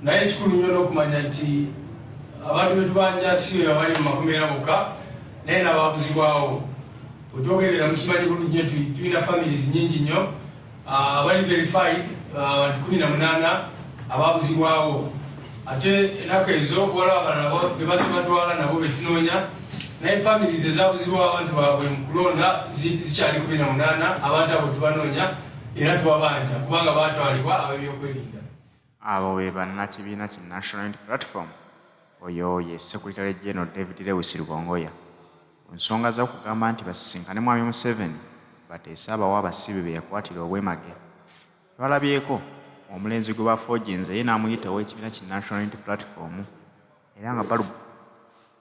Naye kikulu nnyo n'okumanya nti abantu betubanja si be abali mu makomera bokka, naye n'ababuzibwawo. Wetwogerera mukimanyi bulungi nnyo tulina families nyingi nnyo abali verified, abantu 18 ababuzibwawo. Ate ennaku ezo waliwo abalala be baze batwala nabo betunoonya, naye families ezabuzibwawo abantu baabwe mu kulonda zikyali 18. Abantu abo tubanoonya era tubabanja kubanga batwalibwa ab'ebyokwerinda. Abo be bannakibiina ki National Unity Platform. Oyo ye Secretary General David Lewis Rubongoya ku nsonga z'okugamba nti basisinkane Mwami Museveni bateese abawe abasibe be yakwatira obwemage. Twalabyeko omulenzi gwe bafoojinze ye n'amuyita ow'ekibiina ki National Unity Platform, era nga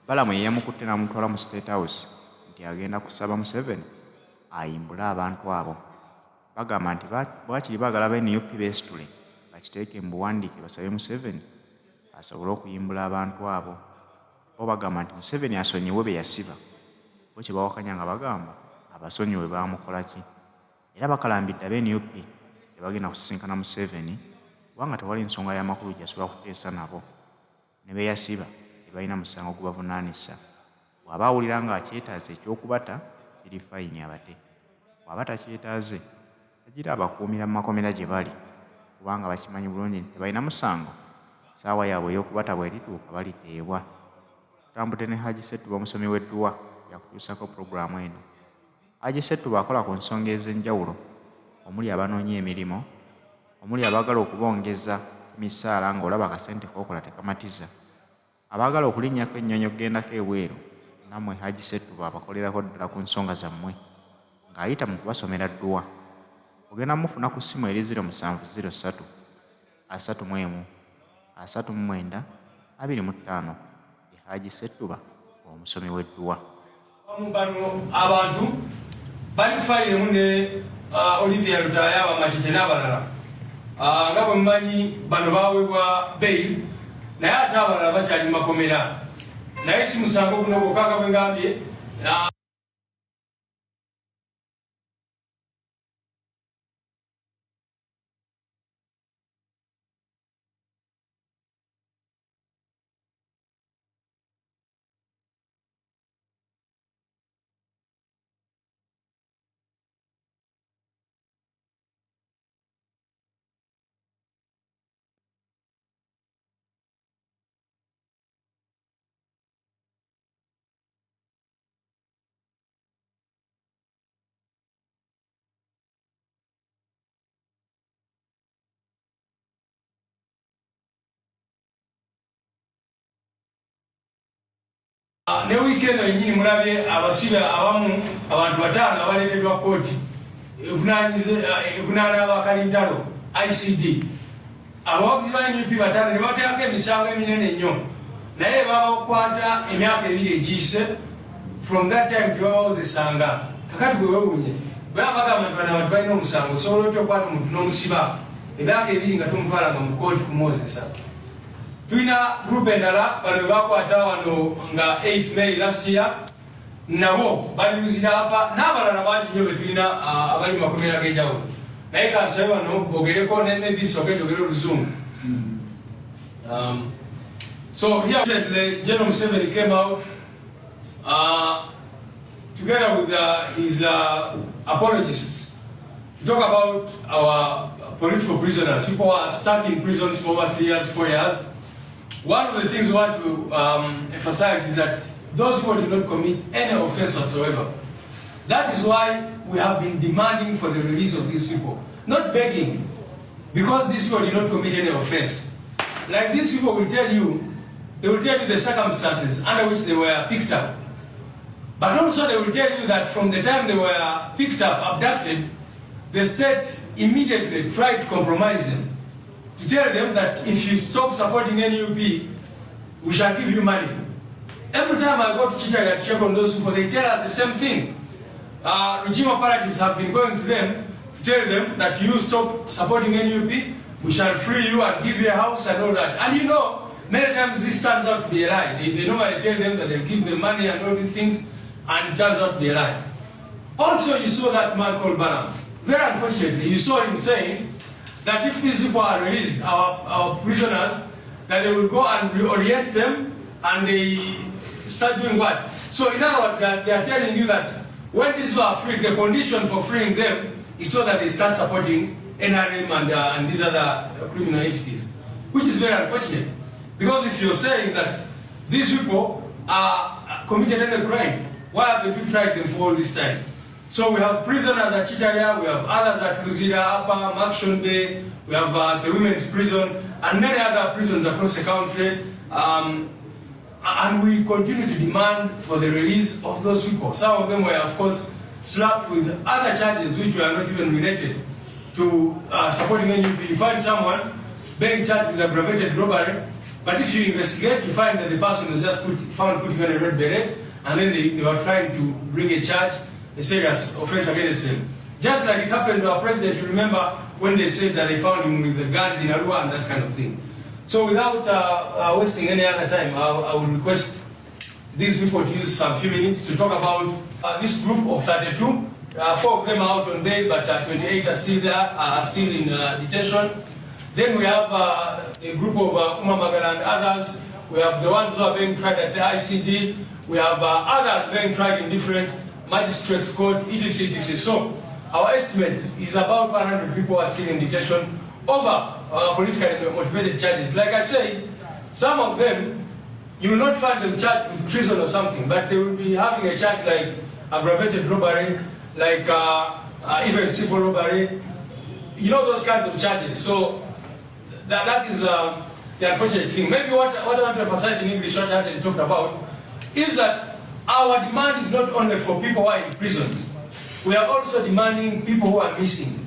Balaam ye yamukutte n'amutwala mu State House nti agenda kusaba Museveni ayimbule abantu abo. Bagamba nti bwakiri baagala aba NUP beesitule bakiteeke mu buwandiike basabe Museveni asobole okuyimbula abantu abo. Bo bagamba nti Museveni asonyiwe be yasiba. Bo kye bawakanya nga bagamba abasonyiwe baamukola ki? Era bakalambidde aba NUP tebagenda kusisinkana Museveni kubanga tewali nsonga y'amakulu gy'asobola kuteesa nabo, ne be yasiba tebalina musango gubavunaanisa. Bw'aba awulira ng'akyetaaze eky'okubata kiri fine abate, bw'aba takyetaaze agira abakuumira mu makomera gye bali kubanga bakimanyi bulungi nti tebalina musango, ssaawa yaabwe ey'okubata bw'erituuka baliteebwa. Tutambudde ne Haji Ssettuba, omusomi w'edduwa, yakutuusaako pulogulaamu eno. Haji Ssettuba akola ku nsonga ez'enjawulo omuli abanoonya emirimu, omuli abaagala okubongeza emisaala ng'olaba akasente k'okola tekamatiza, abaagala okulinnyako ennyonyi okugendako ebweru, nammwe Haji Ssettuba abakolerako ddala ku nsonga zammwe ng'ayita mu kubasomera dduwa. Ogenda mufuna ku ssimu eri 0703 31 39 25. Ye Haji Ssettuba, omusomi w'edduwa. Bano abantu bali ku fayiro emu ne Olivia Lutaaya, Abamakite n'abalala. Nga bwe mumanyi, bano baweebwa bail, naye ate abalala bakyali mu makomera, naye si musango guno gwokka nga bwe ngambye. Ne wiiki eno yennyini mulabye abasibe abamu, abantu bataano abaleeteddwa kooti evunaana abakalintalo ICD. Abawagizi ba NUP bataano ne bateekako emisango eminene ennyo, naye babakwata emyaka 2 egiyise. From that time tebabawozesanga. Kakati bwe wewunye baba bagamba nti bano abantu balina omusango, osobola otya okwata omuntu n'omusiba emyaka 2 nga tomutwalanga mu kooti kumwozesa? Tulina group endala, bano bebakwata wano nga 8 May last year, nabo bali Luzira apa, n'abalala bangi nnyo betulina abali mu makomera g'enjawulo. Naye kansabe bano bogereko ne maybe soke njogere Oluzungu. So here recently General Museveni came out together with his apologists to talk about our political prisoners, people who are stuck in prisons for over 3 years, 4 years. One of the things we want to emphasize is that those people did not commit any offense whatsoever. That is why we have been demanding for the release of these people, not begging, because these people did not commit any offense. Like these people will tell you, they will tell you the circumstances under which they were picked up. But also they will tell you that from the time they were picked up, abducted, the state immediately tried to compromise them, to tell them that if you stop supporting NUP, we shall give you money. Every time I go to Kitalya to check on those people, they tell us the same thing. Regime operatives have been going to them to tell them that you stop supporting NUP, we shall free you and give you a house and all that. And many times this turns out to be a lie. They normally tell them that they'll give them money and all these things, and it turns out to be a lie. Also, you saw that man called Balaam. Very unfortunately, you saw him saying that if these people are released, our prisoners, That they will go and reorient them and they start doing what? So in other words, they are telling you that when these were freed, the condition for freeing them is so that they start supporting NRM and these other criminal entities, which is very unfortunate. Because if you're saying that these people are committed any crime, why have you tried them for all this time? So we have prisoners at Kitalya, we have others at Luzira, Upper, Murchison Bay, we have the women's prison, and many other prisons across the country. And we continue to demand for the release of those people. Some of them were, of course, slapped with other charges which were not even related to supporting NUP. You find someone being charged with aggravated robbery, but if you investigate, you find that the person was just found putting on a red beret, and then they were trying to bring a charge, a serious offense against him. Just like it happened to our president, you remember when they said that they found him with the guns in Arua and that kind of thing. So without wasting any other time, I will request these people to use some few minutes to talk about this group of 32. 4 of them are out on bail, but 28 are still there, are still in detention. Then we have a group of Umar Magala and others. We have the ones who are being tried at the ICD. We have others being tried in different magistrates court, etc., etc. So our estimate is about 100 people are still in detention over politically motivated charges. Like I said, some of them, you will not find them charged with treason or something, but they will be having a charge like aggravated robbery, like even simple robbery, those kinds of charges. So that is the unfortunate thing. Maybe what I want to emphasize in English, what I hadn't talked about, is that our demand is not only for people who are in prisons. We are also demanding people who are missing.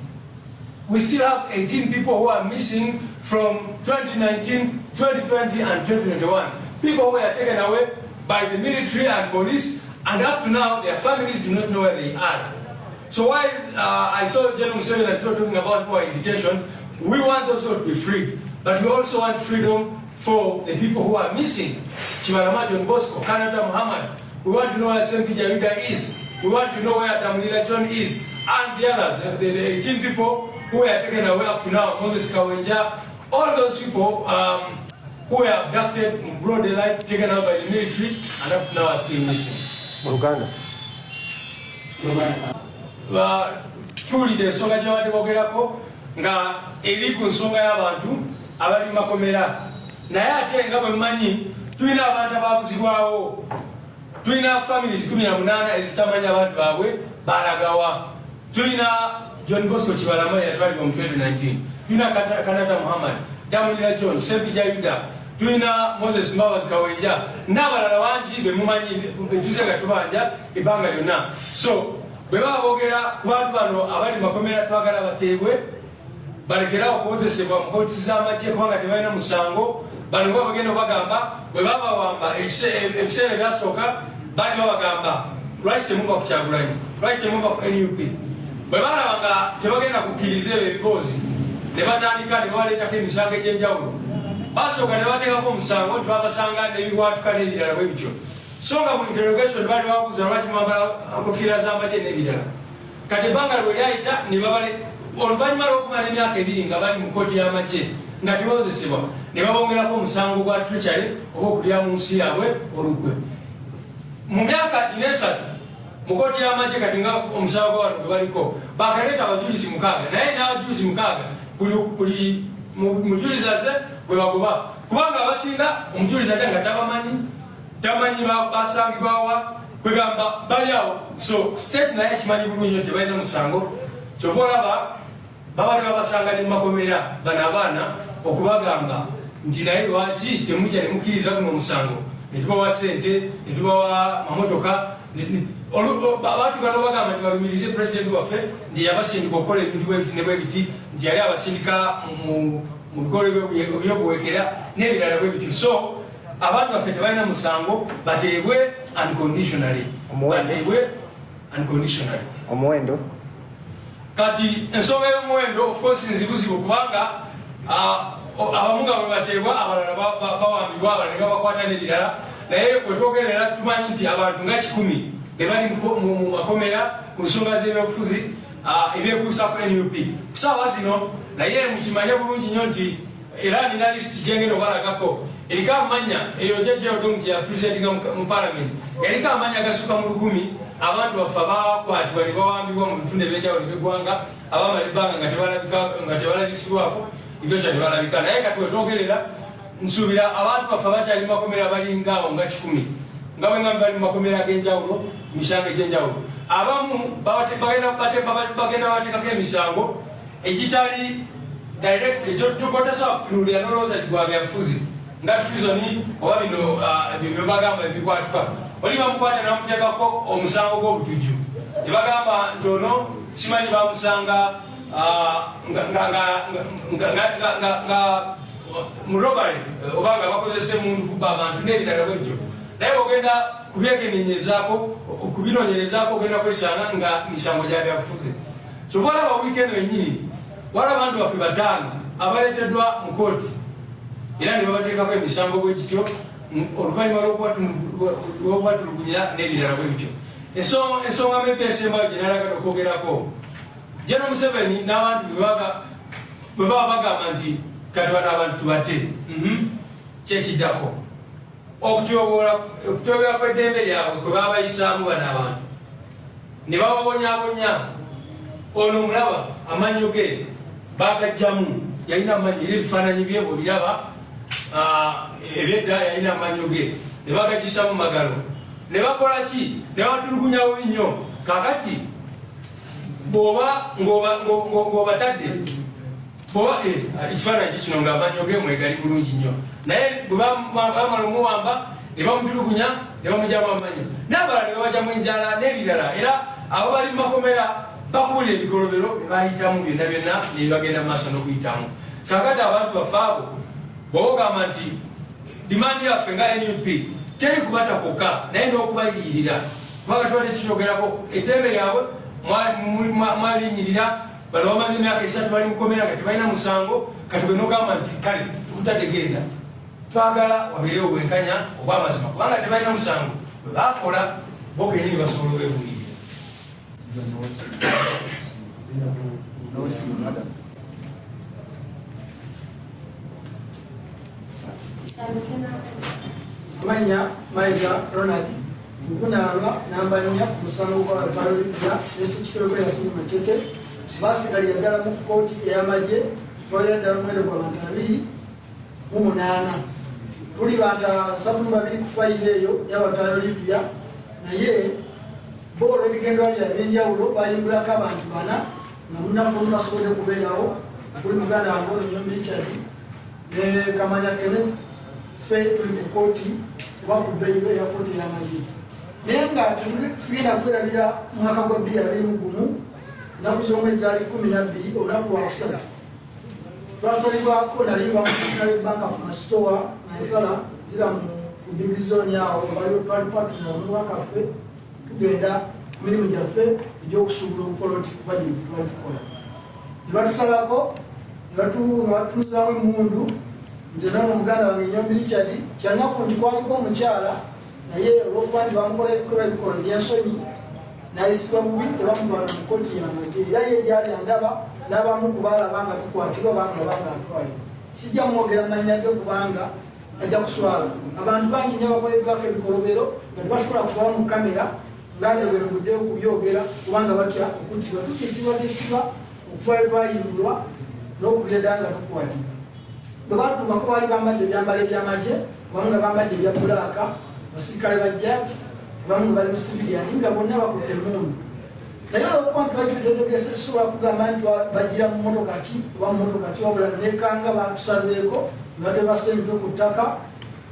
We still have 18 people who are missing from 2019, 2020, and 2021. People who were taken away by the military and police, and up to now, their families do not know where they are. So while I saw General Museveni and talking about people in detention, we want those to be freed, but we also want freedom for the people who are missing. Kibalama John Bosco, Kanata Muhammad. We want to know where Ssempijja Yuda is. We want to know where Damulira John is, and the others, the 18 people who were taken away up to now, Moses Kawenja, all those people who were abducted in broad daylight, taken out by the military, and up to now are still missing. Mu Luganda. Tuwulidde ensonga gye babadde boogerako nga eri ku nsonga y'abantu abali mu makomera, naye ate nga bwe mumanyi tulina abantu ababuzibwawo, tulina families 18 ezitamanyi abantu baabwe balagawa. Tulina John Bosco Kibalama yatwalibwa mu 2019, tulina Kanata Muhammad, Damulira John, Ssempijja Yuda, tulina Moses Mbabazi Kawenja n'abalala bangi bemumanyi betuze nga tubanja ebbanga lyonna. So bwe baba boogera ku bantu bano abali mu makomera, twagala bateebwe, balekerawo okuwozesebwa mu kooti z'amagye kubanga tebalina musango. Bano nga bagenda obagamba bwe babawamba ebiseera ebyasooka baali babagamba, "Lwaki temuva ku Kyagulanyi? Lwaki temuva ku NUP?" Bwe balaba nga tebagenda kukkiriza ebyo ebiboozi, ne batandika ne babaleetako emisango egy'enjawulo. Basooka ne bateekako omusango nti babasanga n'ebibwatuka n'ebirala bwe bityo, so nga mu interrogation baali babuuza, "Lwaki mwambala nkofiira z'amagye?" n'ebirala. Kati ebbanga lwe lyayita ne babale oluvannyuma lw'okumala emyaka 2 nga bali mu kooti y'amagye nga tebawozesebwa, ne babongerako omusango gwa treachery oba okulya mu nsi yaabwe olukwe mu myaka gino 3 mu kooti y'amagye. Kati nga omusango gwa wano gwe baliko, bakaleeta abajulizi 6, naye n'abajulizi 6 buli mujulizi aze gwe bagoba, kubanga abasinga omujulizi ate nga tabamanyi, tamanyi basangibwawa, kwegamba bali awo. So state naye ekimanyi bulungi nnyo tebalina musango. Kyova olaba babali babasanga ne mumakomera bano abaana okubagamba nti, "Naye lwaki temujja ne mukkiriza guno omusango, ne tubawa sente, ne tubawa mamotoka?" Batuuka nobagamba nti balumirize pulezidenti waffe nti yabasindika okukola ebintu bwebiti ne bwebiti, nti yali abasindika mu bikolwa ebyobuwekera n'ebirala bwe bityo. So abantu baffe tebalina musango, bateebwe unconditionally. Omuwendo? Bateebwe unconditionally. Omuwendo? Kati ensonga y'omuwendo, of course, nzibuzibu kubanga abamu nga bwe bateebwa, abalala bawambibwa, abalala ne babakwata n'ebirala. Naye wetwogerera tumanyi nti abantu nga 100 be bali mu makomera ku nsonga z'ebyobufuzi, ebyekuusa ku NUP ku saawa zino. Naye mukimanye bulungi nnyo nti Era nina lisiti gyengenda obalagako eriko amanya eyo jjajja gye yapresentinga mu palamenti, eriko amanya agasuka mu 1000. Abantu baffe abakwatibwa ne bawambibwa mu bitundu ebyenjawulo ebyeggwanga, abamala ebbanga nga tebalabisibwako, eventually tebalabika. Naye kati wetwogerera, nsuubira abantu baffe abakyali mu makomera balingaawo nga 100, nga bwe ngamba, bali mu makomera ag'enjawulo, misango egy'enjawulo. Abamu bagenda babateekako emisango egitali directly, gyotasobola kutunuulira nolowooza nti gwa byabufuzi, nga treason oba bino byebagamba ebikwatuka. Oli bamukwata namuteekako omusango gw'obutujju, ne bagamba nti ono simanyi bamusanga nga mu robbery oba nga bakozesa emundu kuba abantu n'ebirala bwebityo. Naye ogenda kubyekenenyezaako, kubinoonyerezaako, ogenda kwesanga nga misango gya byabufuzi. Kyova olaba wiiki eno yennyini waliwo abantu baffe bataano abaleeteddwa mu kooti era ne babateekako emisango bwe kityo oluvannyuma lw'okubatulugunya n'ebirala bwe bityo. Ensonga maybe esembayo gye nalagala okwogerako, General Museveni n'abantu bwe baba bagamba nti kati bano abantu tubate, kyekiddako okutyoboola kw'eddembe lyabwe kwe baba bayisaamu bano abantu ne bababonyabonya. Ono omulaba, amannyo ge bagajjamu, yalina amannyo, era ebifaananyi bye bwobiraba ebyedda, yalina amannyo ge ne bagagisa mu magalo, ne bakola ki, ne batulugunya bubi nnyo. Kakati bw'oba ng'obatadde, bwoba ekifaananyi kino ng'amannyo ge mwegali bulungi nnyo, naye bwe bamala omuwamba ne bamutulugunya ne bamugyamu amannyo, n'abalala ne babagyamu enjala n'ebirala. Era abo bali mu makomera bakubulira ebikolobero bye bayitamu byonna byonna nebibagenda mu maaso n'okuyitamu. Kakati abantu baffe abo bw'oba ogamba nti demand yaffe nga NUP teri kubata kwokka, naye n'okubayirira, kubanga tubadde tukyogerako, eddembe lyabwe mwalinyirira. Bano bamaze emyaka 3 bali mukomera nga tebalina musango. Kati bwe nogamba nti kale tukutadde, genda, twagala wabeerewo obwenkanya obwamazima, kubanga tebalina musango bwe bakola, bo kenyini basobola obwebuulirira. Amanya Mayiga Ronald, muvunaanwa namba 4 ku musango gwa Lutalo Olivia ne Ssekitoleko Yasin Machete. Basigalira ddala mu kkooti ey'amagye, twalira ddala omuwendo gwa bantu 28. Tuli bantu 32 ku fayiro eyo y'Abataayo Olivia, naye bo olw'ebigendwa bya ebyenjawulo bayimbulako abantu bana, nga munnaffe omu tasobodde kubeerawo, okuli muganda wange ono Nyombi Richard ne Kamanya Kenneth. Ffe tuli ku kkooti oba ku beyiro eya kkooti ey'amagye, naye nga sigenda kwerabira mwaka gwa 2021, ennaku z'omwezi zaali 12, olunaku lwakusatu, twasalibwako. Nali bamunayo banka ku masitowa nga nsala zira mu big zone awo, twali pakina omwakaffe tugenda ku mirimu gyaffe egy'okusuubula obupoloti, kuba gye twali tukola. Ne batusalako ne batutunuzaamu emundu, nze nono muganda wange Nyombi Richard. Kyanaku nti kwaliko omukyala, naye olwokuba nti bamukola ebikolwa ebikolwa ebyensonyi, nayisibwa bubi, tebamutwala mu kkooti yamagye. Era ye gyali andaba n'abamu ku baalaba nga tukwatibwa, banga banga atwalibwa. Sijja mwogera mannya ge kubanga ajja kuswala. Abantu bangi nnyo abakoleddwako ebikolobero nga tebasobola kuva mu kamera nga nze bwe nguddeyo kubyogera, kubanga batya okuttibwa. Tutisibwatisibwa okuva lwe twayimbulwa n'okubira ddala nga tukwatibwa. Bwe batuukako baali bambadde ebyambalo ebyamagye, abamu nga bambadde ebya black, abasirikale ba JATT, abamu nga bali mu civilian, nga bonna bakutte emundu. Naye olwokuba nti twali twetetegese, sobola kugamba nti bagira mu motoka ki oba mu motoka ki, wabula nekanga batusazeeko ne batebasa emitwe ku ttaka,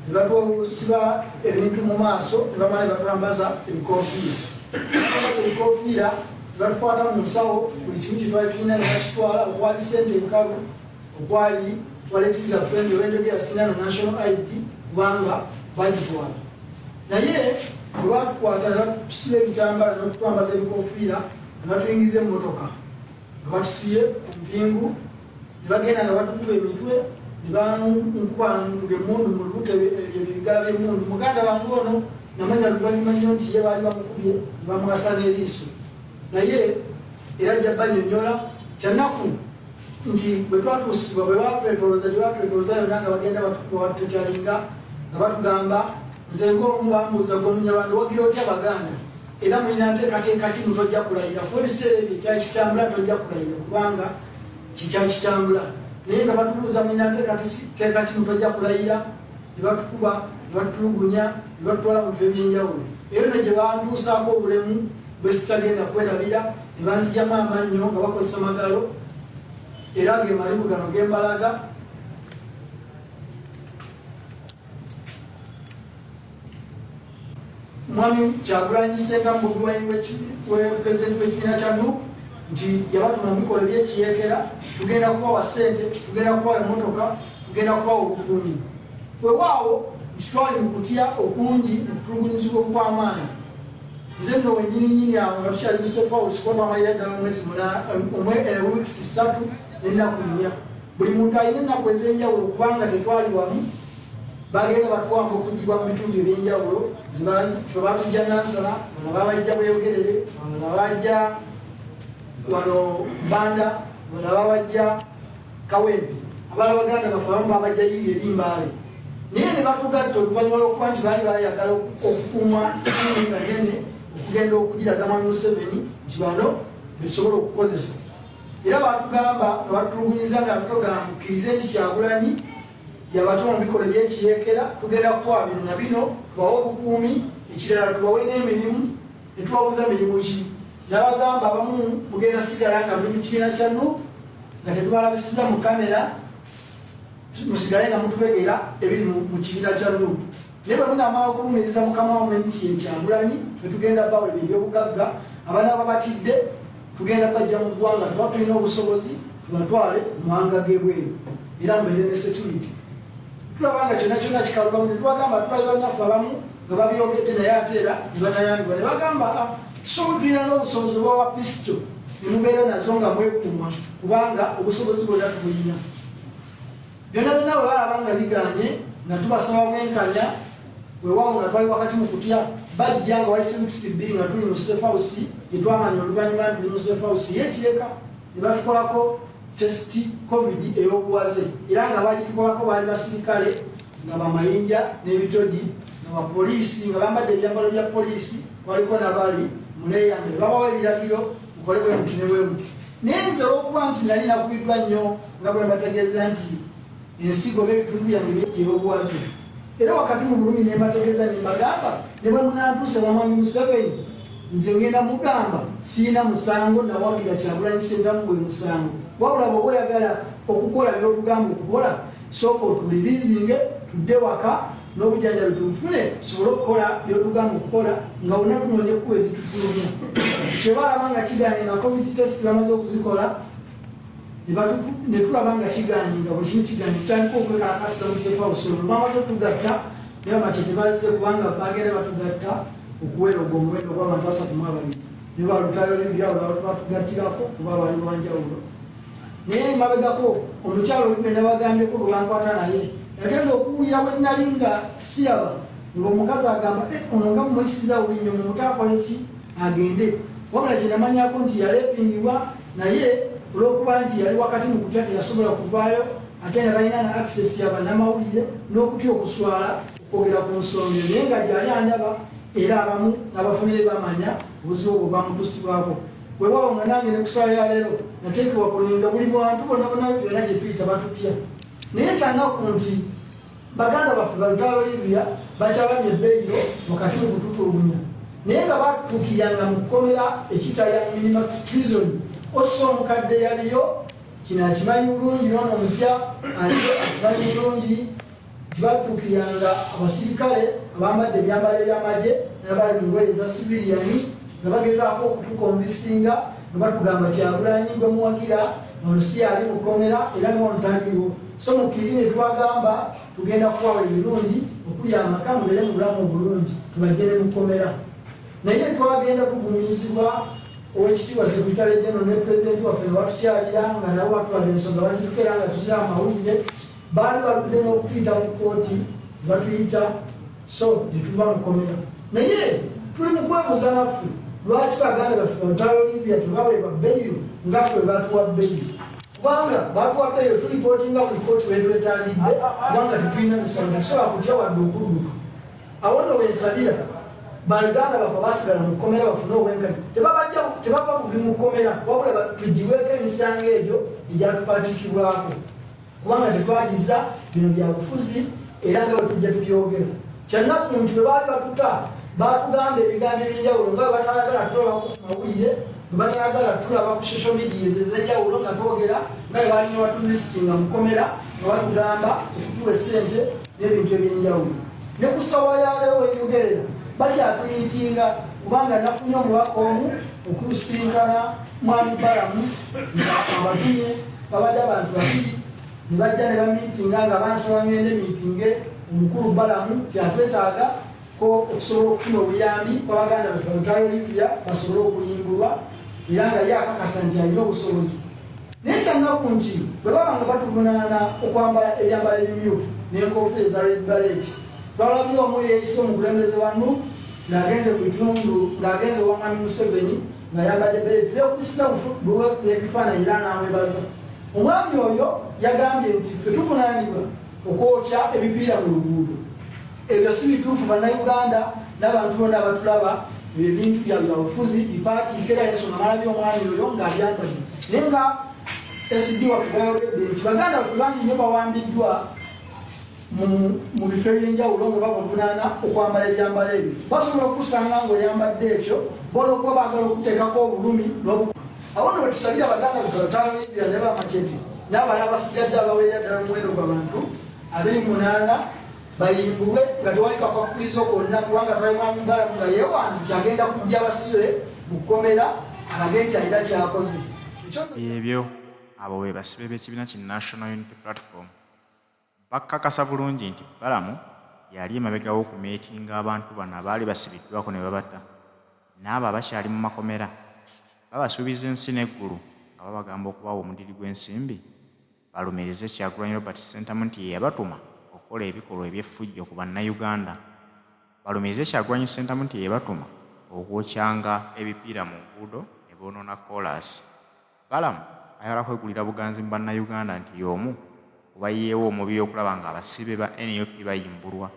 ne batusiba ebintu mu maaso, ne bamala ne batwambaza ebikofiira. Bambaza ebikofiira ne batukwata mu nsawo, buli kimu kye twali tulina ne bakitwala, okwali sente enkalu, okwali wallet zaffe. Nze wenjogera sina na national ID kubanga bagitwala. Naye bwe batukwata ne batusiba ebitambala n'okutwambaza ebikofiira, ne batuyingiza emmotoka nga batusibye ku mpingu, ne bagenda nga batukuba emitwe, ne bankuba ng'emmundu mu lubuto, ebigala by'emmundu. Muganda wange ono namanya luvannyuma nnyo nti ye baali bamukubye ne bamwasa n'eriiso, naye era ajja banyonyola. Kyanaku Nti bwe twatuusibwa, bwe batwetolooza gye batwetolooza yonna, nga bagenda batukuba, batutekyalinga, nga batugamba, nze ng'omu bambuuza, "Gwe Omunyarwanda wagira otya Abaganda? Era mulina nteekateeka ki? Mutojja kulayira?" Kuba ebiseera ebyo ekyali kitambula, tojja kulayira, kubanga kikyali kitambula. Naye nga batubuuza, "Mulina nteekateeka ki? Mutojja kulayira." Ne batukuba, ne batutulugunya, ne batutwala mu bifo ebyenjawulo. Eyo no gye bantuusaako obulemu bwe sitagenda kwerabira, ne banzigyamu amannyo nga bakozesa magalo, era ge malibu gano gembalaga. Mwami Kyagulanyi Ssentamu, Bobi Wine, pulezidenti w'ekibiina kya NUP, nti yabatuma mu bikolwa ebyekiyeekera. Tugenda kubawa ssente, tugenda kubawa emmotoka, tugenda kubawa obukuumi. Weewaawo nti twali mu kutya okungi, mu kutulugunyizibwa okw'amaanyi. Nze nno wenyini nyini awo nga tukyali mu safe house, kuba twamalira ddala omwezi, weeks 3 n'ennaku 4. Buli muntu alina ennaku ez'enjawulo, kubanga tetwali wamu. Bagenda batuwamba okugibwa mu bitundu ebyenjawulo. Fe batujja Nansana, bano babajja Bweyogerere, bano babajja wano Banda, bano babajja Kawempe, abala baganda baffe abamu babajja yiri eri Mbaale. Naye ne batugatta oluvannyuma lwokuba nti baali bayagala okukuuma kimu nga nene, okugenda okugiraga Mwami Museveni nti bano betusobola okukozesa. Era batugamba nga batulugunyiza nga mukkirize nti Kyagulanyi yabatuma mu bikolwa ebyekiyeekera, tugenda kukuwa bino na bino, tubawe obukuumi, ekirala tubawe n'emirimu. Ne tubabuuza, "Mirimu ki?" N'abagamba, "Abamu mugenda sigala nga muli mu kibiina kya NUP, nga tetubalabisiza mu kamera, musigale nga mutubegera ebiri mu kibiina kya NUP. Naye bwe munaamala okulumiriza mukama wammwe nti ye Kyagulanyi, tetugenda bawa ebyo ebyobugagga. Abanaaba batidde tugenda bajja mu ggwanga, tuba tulina obusobozi tubatwale mu mawanga g'ebweru, era mubeere ne security." Tulaba nga kyonna kyonna kikalubamu. Ne tubagamba, tulabe bannaffe abamu nga babyogedde, naye ate era ne batayambibwa. Ne bagamba, "Ah, tusobola, tulina n'obusobozi obwawa pisito ne mubeera nazo nga mwekuuma, kubanga obusobozi bwonna tubulina." Byonna byonna bwe balaba nga biganye, nga tubasaba bwenkanya, weewaawo nga twali wakati mu kutya, bajja nga wayise weeks 2 nga tuli mu safe house, gye twamanya oluvannyuma nti tuli mu safe house y'ekireka, ne batukolako test COVID ey'obuwaze. Era nga bagitukolako baali basirikale nga bamayinja n'ebitogi, nga bapoliisi, nga bambadde ebyambalo bya poliisi, waliko nabali muleeya, nga babawa ebiragiro, mukole bwe muti ne bwe muti. Naye nze olwokuba nti nali nakubiddwa nnyo, nga bwe mbategeeza nti ensigo oba ebitundu byange byeobuwaze, era wakati mu bulumi ne mbategeeza ne mbagamba, "Ne bwe munantuuse wa Mwami Museveni, nze ngenda mugamba siina musango, nawagira Kyagulanyi Ssentamu gwe musango. Wabula bw'oba oyagala okukola by'otugamba okukola, sooka otulirizinge tudde waka n'obujanjabi tubufune, tusobole okukola byotugamba okukola, nga wonna tunoonya ekkuba eritufulumya." Kyebalaba nga kiganye, nga COVID test bamaze okuzikola, ne tulaba nga kiganye, nga buli kimu kiganye, tutandika okwekalakasisa mu safe house. Olwo bamaze otugatta, naye bamaki tebazze, kubanga bagenda batugatta okuwera ogwo omuwendo gw'abantu 32, ne balutayo Olivia batugattirako kuba bali wanjawulo. Naye mabegako omukyalo oli gwe nabagambyeko gwe bankwata naye, yagenda okuwulira bwe nali nga siraba, ng'omukazi agamba, "Eh, ono nga mumuyisiza bubi nnyo, mumutaakole ki agende." Wabula kyenamanyako nti yaleepingibwa, naye olw'okuba nti yali wakati mu kutya teyasobola kuvaayo, ate nga talina na access ya bannamawulire n'okutya okuswala okwogera ku nsonga eyo. Naye nga gyali andaba, era abamu n'abafamire bamanya obuzibu obwo bwamutuusibwako. Weewaawo nga nange ne kusaawa ya leero nateekebwa kulinda buli bwantu bonna bonna, byonna gye tuyita batutya. Naye kyanaku nti baganda baffe balutayo Olivia bakyabamye ebbeiro wakati mu kututulugunya, naye nga batuukiranga mu kkomera ekitaya Minimax Prison. Ossa omukadde yaliyo kino akimanyi bulungi, noono omupya ate akimanyi bulungi nti batuukiranga abasirikale abambadde ebyambalo ebyamagye n'abali mu ngoye eza civilian, nga bagezaako okutukonvisinga, nga batugamba, "Kyagulanyi gwe muwagira ono si ali mu kkomera, era noono taliiwo, so mukkirize." Ne twagamba, "Tugenda kubawa ebirungi okuli amaka, mubeere mu bulamu obulungi, tubajjere mu kkomera." Naye twagenda tugumizibwa owekitiibwa secretary general ne pulezidenti waffe nga batukyalira, nga nabo batulaga ensonga bazituka, era nga tuzira amawulire. Baali baludde n'okutuyita mu kooti, batuyita, so netuva mu kkomera. Naye tuli mu kwebuuza naffe, lwaki baganda baffe balutayo Olivia tebaweebwa beyiro nga ffe batuwa beyiro? Kubanga batuwa bbeeyi tulipootinga buli kooti wetwetagidde, kubanga tetulina misango, tetusobola kutya wadde okudduka. Awo nno wensabira baganda baffe basigala mu kkomera bafune obwenkanya, tebava buvi mu kkomera, wabula tugibweko emisango egyo egyatupatikibwako, kubanga tetwagiza. Bino byabufuzi era nga bwe tujja tubyogera. Kyannaku nti bwe baali batuta batugamba ebigambo ebyenjawulo, nga bwe batayagala tulaba ku mawulire, bwe batayagala tulaba ku social media ez'enjawulo nga twogera, nga bwe balina batulistinga mu kkomera nga batugamba okutuwa essente n'ebintu ebyenjawulo. Ne ku ssawa ya leero wenjogerera bakyatumiitinga, kubanga nafunye omubaka omu okusinkana mwami Balamu nga abatumye. Babadde abantu babiri ne bajja ne bamiitinga nga bansaba ngende miitinge omukulu Balamu kyatwetaaga ko okusobola okufuna obuyambi kwabaganda baffe Lutaaya Olivia basobole okuyimbulwa, era nga ye akakasa nti alina obusobozi. Naye kyannaku nti bwe baba nga batuvunaana okwambala ebyambalo ebimyufu n'enkofiira eza red beret, twalabye omu yeeyise omukulembeze wa NUP ng'agenze ku bitundu, ng'agenze wa mwami Museveni ng'ayambadde beret, beekubisiza ebifaananyi era n'amwebaza. Omwami oyo yagambye nti ffe tuvunaanibwa okwokya ebipiira mu luguudo. Ebyo si bituufu. Bannayuganda n'abantu bonna abatulaba, ebyo ebintu bya byabufuzi bipaatiike, era ensonga malabye omwami oyo ng'abyambadde. Naye nga SD waffe bwayogedde nti baganda baffe bangi nnyo bawambiddwa mu bifo ebyenjawulo nga babavunaana okwambala ebyambalo ebyo. Basobola okusanga ng'oyambadde ekyo bola okuba baagala okuteekako obulumi. Awo nno wetusabira abaganda baffe ne bamaceti n'abalala abasigadde abawerera ddala omuwendo gw'abantu 28 bayimbulwe nga tewali kakwakulizo konna, kubanga twali Balamu nga yeewaana nti agenda kujja basibe mu kkomera alage nti alina kyakoze. Ebyo abo be basibe b'ekibiina ki National Unity Platform bakkakasa bulungi nti Balamu yali emabega w'okumeetinga abantu bano abaali basibiddwako ne babata n'abo abakyali mu makomera, babasuubiza ensi n'eggulu nga babagamba okubawa omudiri gw'ensimbi balumirize Kyagulanyi Robert Ssentamu nti ye yabatuma okukola ebikolwa eby'effujjo ku bannayuganda, balumirize Kyagulanyi Ssentamu nti ye yabatuma okwokyanga ebipiira mu nguudo ne boonoona koolaasi. Balamu ayagala kwegulira buganzi mu bannayuganda nti y'omu ku bayiyeewo omubiri okulaba ng'abasibe ba NUP bayimbulwa,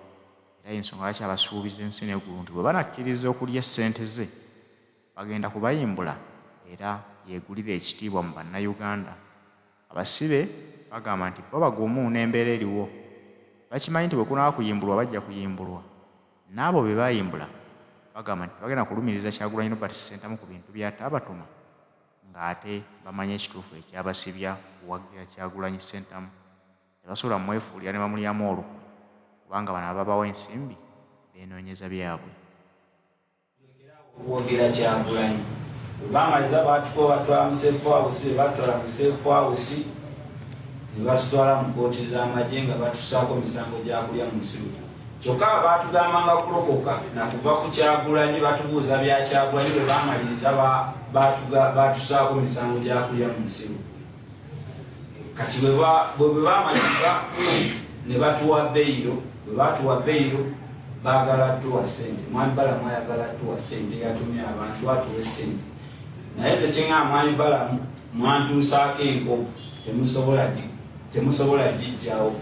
era y'ensonga lwaki abasuubiza ensi n'eggulu nti bwe banakkiriza okulya essente ze bagenda kubayimbula era yeegulire ekitiibwa mu bannayuganda. Abasibe bagamba nti bo bagumu n'embeera eriwo, bakimanyi nti bwe kunaaba kuyimbulwa bajja kuyimbulwa, n'abo be bayimbula bagamba nti tebagenda kulumiriza Kyagulanyi Robert Ssentamu ku bintu by'ataabatuma ng'ate bamanyi ekituufu ekyabasibya kuwagira Kyagulanyi Ssentamu. Tebasobola mwefuulira ne bamulyamu olukwe, kubanga bano ababawa ensimbi beenoonyeza byabwe. Okwogera Kyagulanyi bwe bamaliza batukuba, batwala mu safe house. Bwe batwala mu safe house ne batutwala mu kooti z'amagye nga batusaako misango gya kulya mu nsi. Kyokka batugambanga kulokoka nakuva ku Kyagulanyi, batubuuza bya Kyagulanyi. Bwe bamaliriza batusaako misango gya kulya mu nsi. Kati bwe bamaliriza ne batuwa beyiro. Bwe batuwa beyiro baagala tuwa sente. Mwami Balamu ayagala tuwa sente, yatumye abantu atuwe sente. Naye tekyeŋaa mwami Balamu, mwantuusaako enkovu, temusobola gijjawo.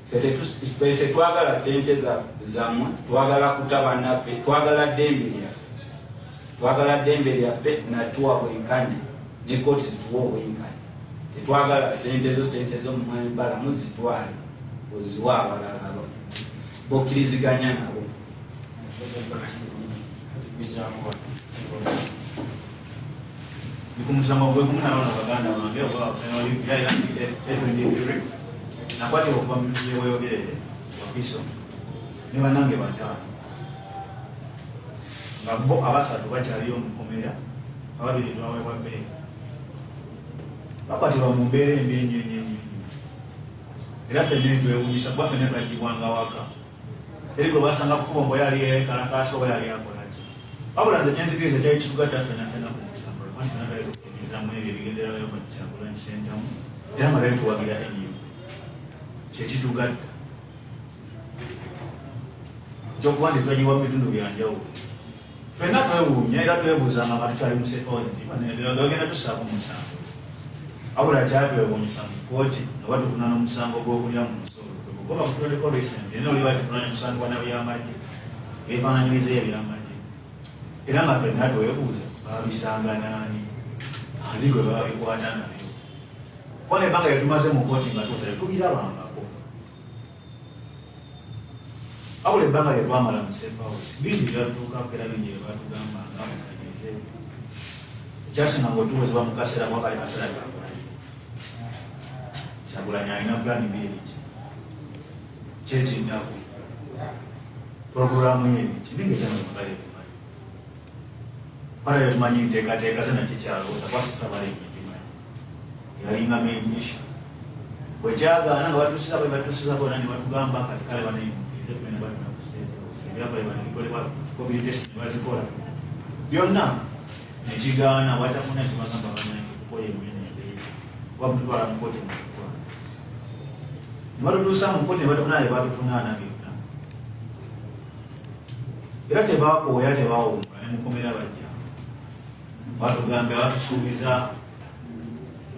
Ffe tetwagala sente zammwe, twagala kuta bannaffe, twagala ddembe lyaffe, twagala ddembe lyaffe natuwa bwenkanya ne kooti zituwa obwenkanya. Tetwagala sente zo. Sente zo mwami Balamu zitwale oziwa abalala bokkiriziganya nabo. Ndi ku musango gwe gumu nabano baganda bange oba A23. Nakwatibwa okuva mu Bweyogerere, Wakiso, ne bannange bataano, nga bo abasatu bakyaliyo mu kkomera, ababiri twaweebwa bbeeyi. Bakwatibwa mu mbeera embi ennyo ennyo ennyo ennyo, era ffenna etwewunyisa kuba ffenna twagibwanga waka. Eri gwe basanga kukuba mbu yali yekalakaasa oba yali akolaki. Wabula nze kyenzikiriza kyali kitugatta ffenna ffenna ku musango, lwakuba nti ffenna twali tukkiririza mu ebyo ebigenderayo Kyagulanyi Ssentamu, era nga twali tuwagira NUP. Kyekitugatta ekyokuba nti twagiwa mu bitundu byanjawulo. Ffenna twewuunya era twebuuzanga nga tukyali mu safe house nti bagenda tusaako musango. Wabula kyatwewuunyisa mu kkooti nga batuvunaana omusango gw'okulya mu nsi olukwe. Kuba bakutuleeteko recent, era oli batuvunaanye omusango gwa nabyamagye, ebifaananyiriza ebyamagye. Era nga ffenna twebuuza babisanga naani, ani gwe babikwata nabyo. Kuba n'ebbanga lye tumaze mu kkooti nga tuwoza tetubirabangako. Wabula ebbanga lye twamala mu safe house bingi byatutuukako era bingi bye batugamba nga mukanyeze. Ekyasinga ng'otuwozebwa mu kaseera kuba kali kaseera Kyagulanyi. Kyagulanyi alina pulaani B eriki? Ki ekiddako? Pulogulaamu ye eriki? Naye ng'ekyamazima kale tumanyi. Kuba naye tumanyi nteekateeka ze naki kyalowooza kuba sitabala emitima gye. Yalinga main issue. Bwe kyagaana nga batusiza bwe batusiza bona ne batugamba kati kale banaye mukkirize tugenda batuna ku state house. Ebyakolebwa ne bikolebwa, covid test ne bazikola. Byonna ne kigaana wakyafuna ne tubagamba banaye tukoye mwene embeera. Kuba mututwala mu kkooti mututwala. Ne batutuusa mu kkooti ne batufuna ne batuvunaana byonna. Era tebakooya tebawummula ne mukomera bajja. Batugambye batusuubiza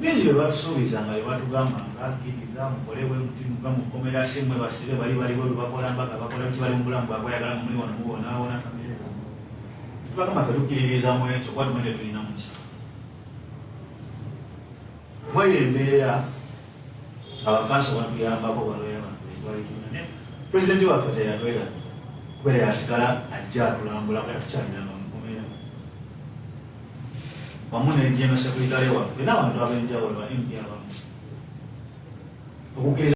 bingi bye batusuubiza nga bye batugamba nga kkiriza mukole bwe muti muve mu kkomera si mmwe basibe bali bali bweru bakola mbaga bakola biki bali mu bulamu bwakweyagala mwe muli wano mubonaabona famire zammwe. Tubagamba ffe tukkiririza mu ekyo kuba tumanyi tetulina musango. Mweyo embeera nga bakanso batuyambako balooya baffe betwali tulina naye pulezidenti waffe teyatwerabira kubeera yasigala ajja atulambula kuba tukyalina mukomera wamu ne general secretary waffe n'abantu ab'enjawulo ba MP abamu okukkiriza.